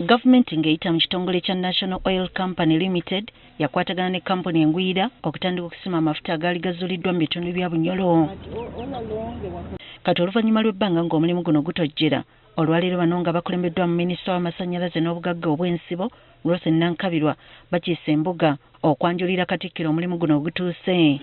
Gavumenti ng'eyita mu kitongole kya National Oil Company Limited yakwatagana ne kkampuni engwira okutandika okusima amafuta agaali gazuuliddwa mu bitundu bya Bunyoro. Kati oluvannyuma lw'ebbanga ng'omulimu guno gutojjera, olwaleero bano nga bakulembeddwamu minisita w'amasannyalaze n'obugagga obw'ensibo, Ruth Nankabirwa, bakiise embuga okwanjulira Katikkiro omulimu guno ogutuuse.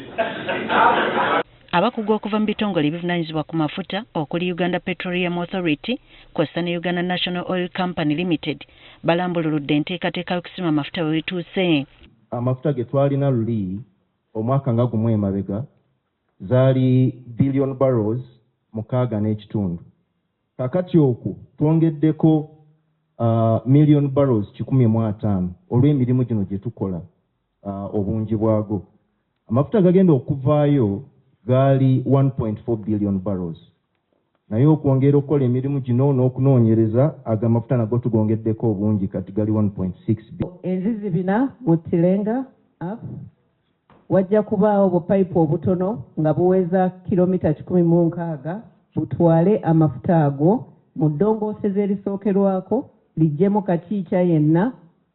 Abakugu okuva mu bitongole ebivunaanyizibwa ku mafuta okuli Uganda Petroleum Authority kw'ossa ne Uganda National Oil Company Limited balambululudde enteekateeka y'okusima amafuta we bituuse. Amafuta ge twalina luli omwaka nga gumu emabega zaali billion barrels 6.5. Kaakati okwo twongeddeko million barrels 150 olw'emirimu gino gye tukola obungi bwago. Amafuta gagenda okuvaayo gaali 1.4 billion barrels. Naye okwongera okukola emirimu gino n'okunoonyereza, ago amafuta nago tugongeddeko obungi, kati gali 1.6 billion. Enzizi bina mu Tilenga up wajja kubaawo bupayipu obutono nga buweza kilomita 160 butwale amafuta ago mu ddongoosezi erisookerwako lijjemu kakiikya yenna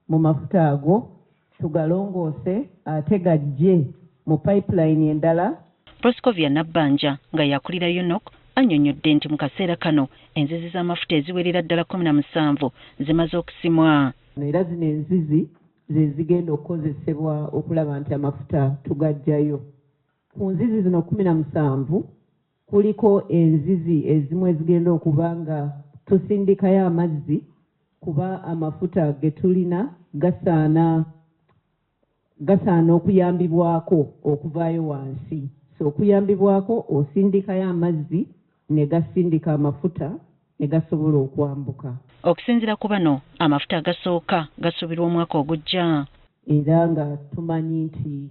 mu mafuta ago tugalongoose ate gajje mu pipeline endala. Proscovia Nabbanja nga y'akulira UNOC annyonnyodde nti mu kaseera kano enzizi z'amafuta eziwerera ddala 17 zimaze okusimwa. Era zino enzizi ze zigenda okukozesebwa okulaba nti amafuta tugaggyayo. Ku nzizi zino 17 kuliko enzizi ezimu ezigenda okuba nga tusindikayo amazzi kuba amafuta ge tulina gasaana okuyambibwako okuvaayo wansi. So okuyambibwako osindikayo amazzi ne gasindika amafuta ne gasobola okwambuka. Okusinziira ku bano, amafuta agasooka gasuubirwa omwaka ogujja. Era nga tumanyi nti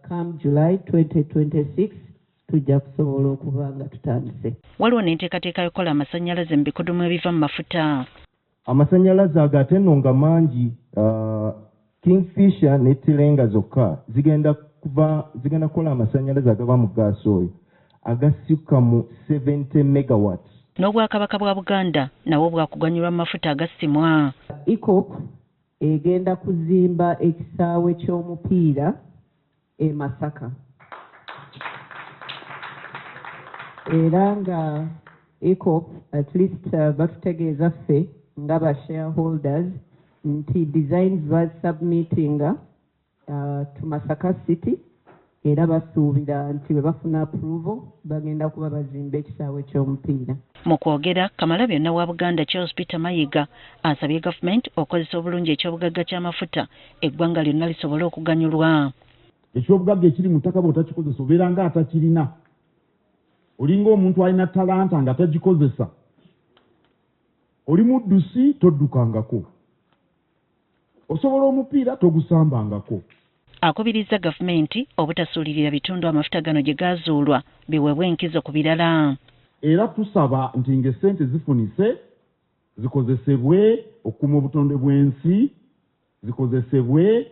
come July 2026 tujja kusobola okuba nga tutandise. Waliwo n'enteekateeka y'okukola amasannyalaze mu bikudumu ebiva mu mafuta. Amasannyalaze ago ate nno nga mangi, Kingfisher ne Tilenga zokka zigenda kukola amasannyalaze agava mu gaasi oyo agasukka mu 70 megawatts. N'Obwakabaka bwa Buganda nabwo bwakuganyulwa mu mafuta agasimwa. EACOP egenda kuzimba ekisaawe ky'omupiira e Masaka. Era nga EACOP at least batutegeeza ffe nga ba shareholders nti designs basubmittinga to Masaka City era basuubira nti bwe bafuna approval bagenda kuba bazimba ekisaawe ky'omupiira. Mu kwogera, Kamalabyonna wa Buganda Charles Peter Mayiga asabye gavumenti okukozesa obulungi ekyobugagga ky'amafuta eggwanga lyonna lisobole okuganyulwa. Ekyobugagga ekiri mu ttaka bw'otakikozesa obeera nga atakirina. Olinga omuntu alina talanta nga tagikozesa. Oli muddusi toddukangako. Osobola omupiira togusambangako. Akubirizza gavumenti obutasuulirira bitundu amafuta gano gye gaazuulwa biweebwe enkizo ku birala. Era tusaba nti ng'essente zifunise zikozesebwe okukuuma obutonde bw'ensi, zikozesebwe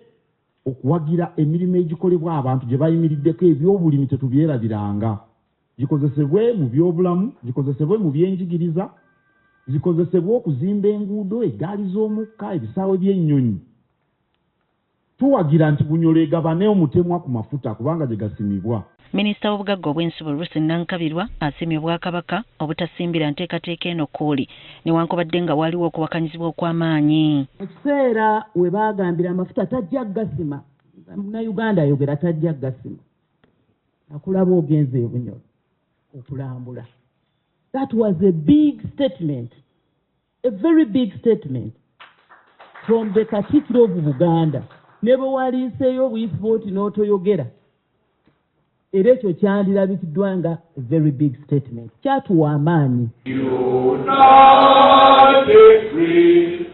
okuwagira emirimu egikolebwa abantu gye bayimiriddeko, ebyobulimi tetubyerabiranga. Gikozesebwe mu byobulamu, gikozesebwe mu byenjigiriza, zikozesebwe okuzimba enguudo, eggaali z'omukka, ebisaawe by'ennyonyi. Tuwagira nti Bunyoro egabane omutemwa ku mafuta kubanga gye gasimibwa. Minisita w'obugagga obw'ensibo Ruth Nankabirwa asiimye Obwakabaka obutasimbira nteekateeka eno kkooli newankubadde nga waaliwo okuwakanyizibwa okw'amaanyi. Mu kiseera we baagambira amafuta tajja gasima, Munnayuganda ayogera tajja gasima, akulaba ogenze e Bunyoro okulambula. That was a big statement, a very big statement from the Katikkiro of Buganda. Ne bwe waliiseeyo obuyisi bw'oti n'otoyogera, era ekyo kyandirabikiddwa nga a very big statement. Kyatuwa amaanyi. United free.